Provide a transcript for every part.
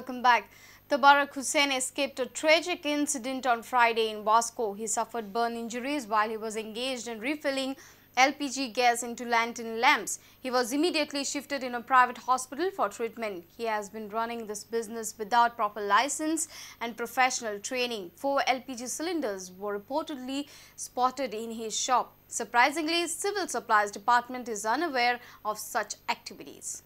Welcome back. Tabarak Hussain escaped a tragic incident on Friday in Vasco. He suffered burn injuries while he was engaged in refilling LPG gas into lantern lamps. He was immediately shifted in a private hospital for treatment. He has been running this business without proper license and professional training. 4 LPG cylinders were reportedly spotted in his shop. Surprisingly, Civil Supplies Department is unaware of such activities.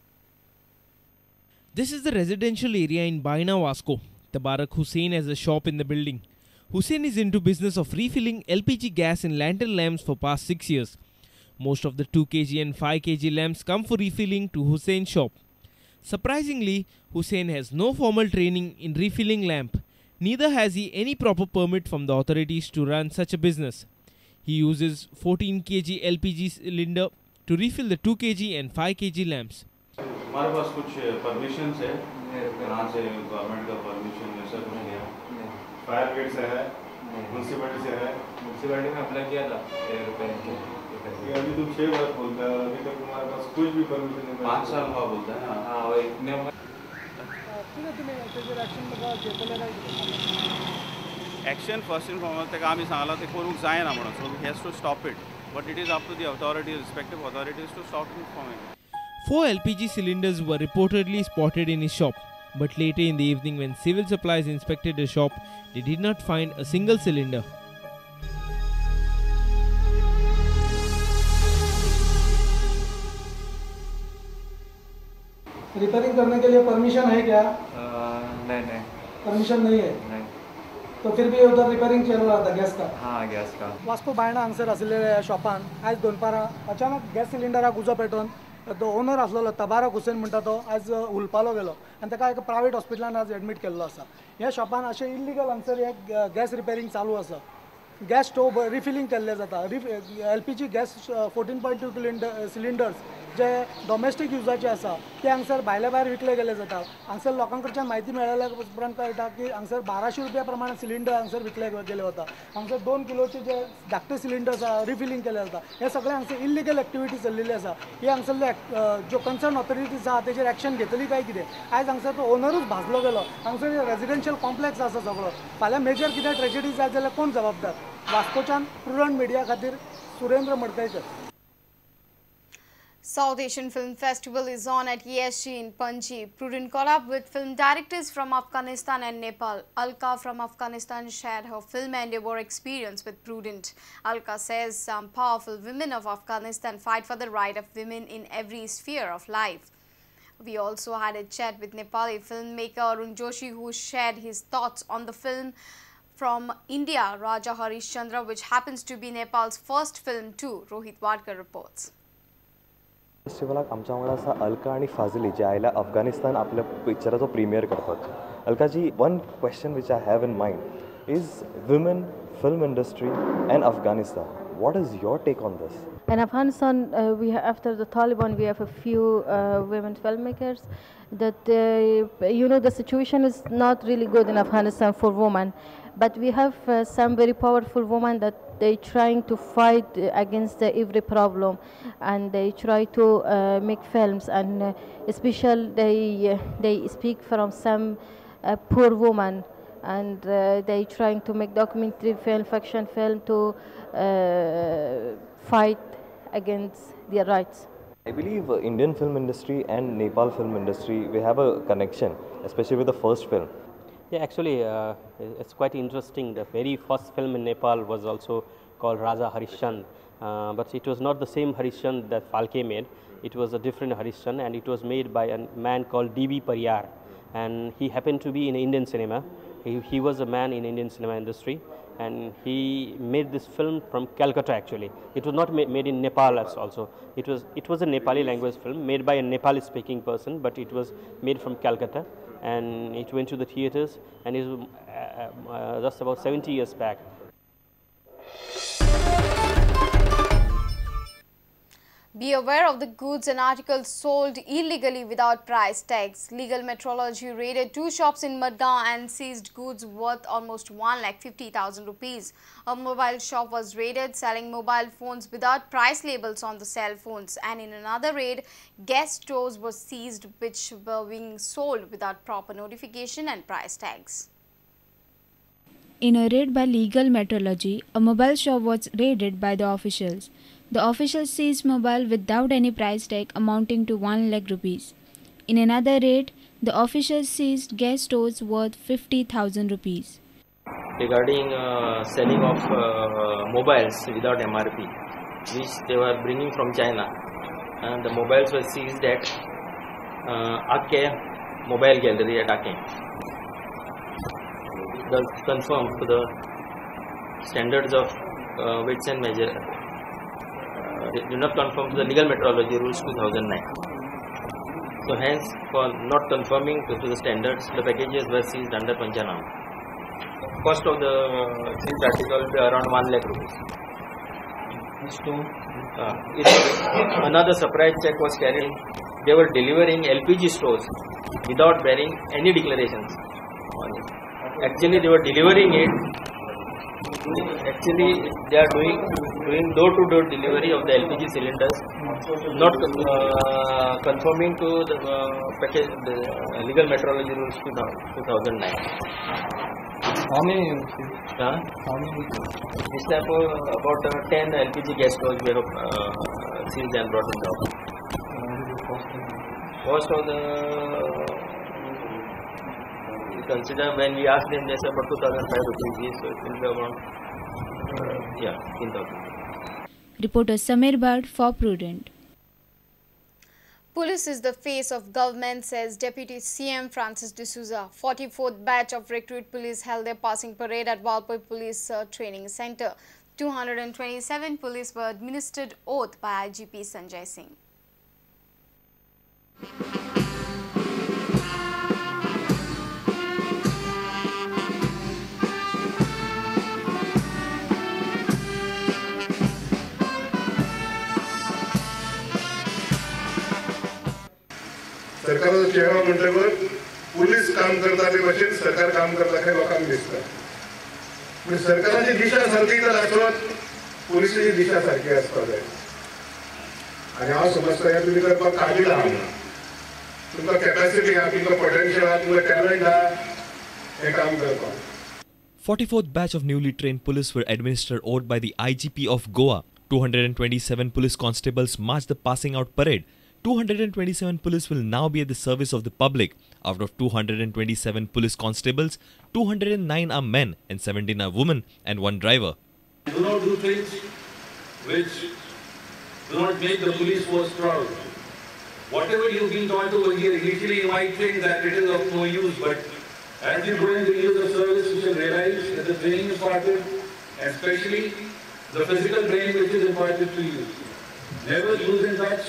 This is the residential area in Baina, Vasco. Tabarak Hussain has a shop in the building. Hussain is into business of refilling LPG gas in lantern lamps for past 6 years. Most of the 2 kg and 5 kg lamps come for refilling to Hussain's shop. Surprisingly, Hussain has no formal training in refilling lamp. Neither has he any proper permit from the authorities to run such a business. He uses 14 kg LPG cylinder to refill the 2 kg and 5 kg lamps. हमारे pass कुछ permission है, कहाँ से government का permission ऐसा कुछ नहीं है। Fire brigade से है, municipality से है। Municipality में apply किया था ये अभी तो 6 बार बोलता है और अभी तक तुम्हारे पास कुछ भी परमिशन नहीं। 5 साल हुआ बोलता है ना। हाँ वही इतने एक्शन फर्स्ट एंड फॉरमोस्ट ताका आमी सांगलां तें करूंक जायना म्हणून, so he has to stop it, but it is up to the authorities, respective authorities to stop him from it. 4 LPG cylinders were reportedly spotted in his shop, but later in the evening when civil supplies inspected the shop, they did not find a single cylinder. Repairing करने K लिए permission है क्या? नहीं नहीं, permission नहीं है। नहीं। तो फिर भी उधर रिपेयरिंग चल रहा था गैस का? हाँ, गैस का। वास्को बायणा हांगसर आशिल्ल्या शॉपान आयज दनपारां अचानक गॅस सिलिंडराक उजो पेटोवन तो ओनर आसलेलो तबारक हुसेन म्हणटा तो आयज हुलपालो गेलो आनी ताका एका प्रायवेट हॉस्पिटलान आज एडमीट केल्लो आसा. ह्या शॉपान अशें इल्लिगल हांगसर हे गॅस रिपेरींग चालू आसा. गॅस स्टोव रिफिलींग केल्लें जाता. LPG gas 14.2 cylinders जे डॉमेस्टीक युजाचे आसा ते हांगसर भायल्या भायर विकले गेले जाता. हांगसर लोकां कडच्यान म्हायती मेळ्ळ्या उपरांत कळटा की हांगसर 1200 रुपया प्रमाणे सिलिंडर हांगसर विकले गेले वता. हांगसर 2 किलोचे जे धाकटे सिलिंडर्स आसा रिफिलींग केले जाता. हे सगळे हांगसर इल्लिगल एक्टिविटी चल्लेली आसा. ही हांगसरले ज्यो कन्सर्न ऑथॉरिटीज आसा तेजेर एक्शन घेतली काय कितें? आयज हांगसर तो ओनरूच भाजलो गेलो. हांगसर रेजिडेन्शियल कॉम्प्लेक्स आसा सगळो. फाल्यां मेजर कितें ट्रेजिडी जायत जाल्यार कोण जबाबदार? वास्कोच्यान प्रुडंट मिडिया खातीर Surendra Madkaikar. South Asian Film Festival is on at ESG in Panji. Prudent caught up with film directors from Afghanistan and Nepal. Alka from Afghanistan shared her film endeavor experience with Prudent. Alka says some powerful women of Afghanistan fight for the right of women in every sphere of life. We also had a chat with Nepali filmmaker Arun Joshi, who shared his thoughts on the film from India, Raja Harishchandra, which happens to be Nepal's first film too. Rohit Wadkar reports. फेस्टिवलाक आमच्या वांगडा आसा अलका आनी फाजली जे आयल्या अफगाणिस्तान आपल्या पिक्चराचो premier करपाक. Alka ji, one question which I have in mind is women, film industry and Afghanistan. What is your take on this? In Afghanistan, we have, after the Taliban, we have a few women filmmakers. That you know, the situation is not really good in Afghanistan for women, but we have some very powerful women that they trying to fight against every problem, and they try to make films, and especially they speak from some poor woman, and they trying to make documentary film, fiction film to fight against their rights. I believe Indian film industry and Nepal film industry, we have a connection, especially with the first film. Yeah, actually, it's quite interesting. The very first film in Nepal was also called Raja Harishchandra, but it was not the same Harishchandra that Phalke made. It was a different Harishchandra, and it was made by a man called D.B. Pariyar, and he happened to be in Indian cinema. He was a man in Indian cinema industry, and he made this film from Calcutta. Actually, it was not made in Nepal also. It was a Nepali language film made by a Nepali speaking person, but it was made from Calcutta, and it went to the theaters, and it was just about 70 years back. Be aware of the goods and articles sold illegally without price tags. Legal Metrology raided 2 shops in Madgaon and seized goods worth almost 1,50,000 rupees. A mobile shop was raided selling mobile phones without price labels on the cell phones. And in another raid, gas stoves were seized which were being sold without proper notification and price tags. In a raid by Legal Metrology, a mobile shop was raided by the officials. The officials seized mobile without any price tag amounting to 1 lakh rupees. In another raid, the officials seized gas stoves worth 50,000 rupees. Regarding selling of mobiles without MRP, which they were bringing from China, and the mobiles were seized at Ake Mobile Gallery at Ake. Does conform to the standards of weights and measure. They do not conform to the Legal Metrology Rules 2009. So hence, for not conforming to the standards, the packages were seized under Panchanama. Cost of the seized article will be around 1 lakh rupees. Another surprise check was carried. They were delivering LPG stoves without bearing any declarations on it. Actually, they were delivering it. Actually, they are doing door-to-door delivery of the LPG cylinders, not conforming to the package, the Legal Metrology Rules 2009. How many? How many? This type of about 10 LPG gas stoves we have seized and brought in the office. Cost of the consider when we asked them, they said about 2,005 rupees, so it will be around 10,000. Reporter Samir Bhatt for Prudent. Police is the face of government, says Deputy CM Francis D'Souza. 44th batch of recruit police held their passing parade at Valpoi Police Training Center. 227 police were administered oath by IGP Sanjay Singh. सरकाराचो चेहरो म्हणटकच police काम करता ते भशेन सरकार काम करता हे लोकांक दिसता. पूण सरकाराची दिशा सारकी जर आसत पुलिसाची दिशा सारकी आसपाक जाय. आनी हांव समजता हें तुमी करपाक काबील आहा म्हणून. तुमकां कॅपॅसिटी आहा, तुमकां पोटेन्शियल आहा, तुमकां टॅलंट आहा हें काम करपाक. 44th batch of newly trained police were administered oath by the IGP of Goa. 227 police constables marched the passing out parade. 227 police will now be at the service of the public. Out of 227 police constables, 209 are men and 17 are women and 1 driver. Do not do things which do not make the police force proud. Whatever you've been taught over here, initially you might think that it is of no use, but as you go into years of service, you shall realize that the training imparted, and especially the physical training which is imparted to you. Never lose in touch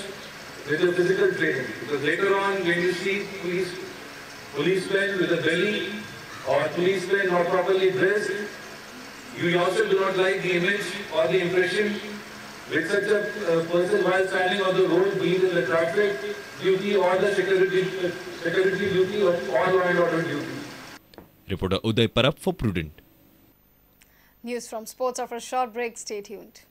with your physical training, because later on when you see policemen with a belly or policemen not properly dressed, you yourself do not like the image or the impression with such a person while standing on the road, be it in the traffic duty or the security duty or law and order duty. Reporter Uday Parab for Prudent. News from sports after a short break. Stay tuned.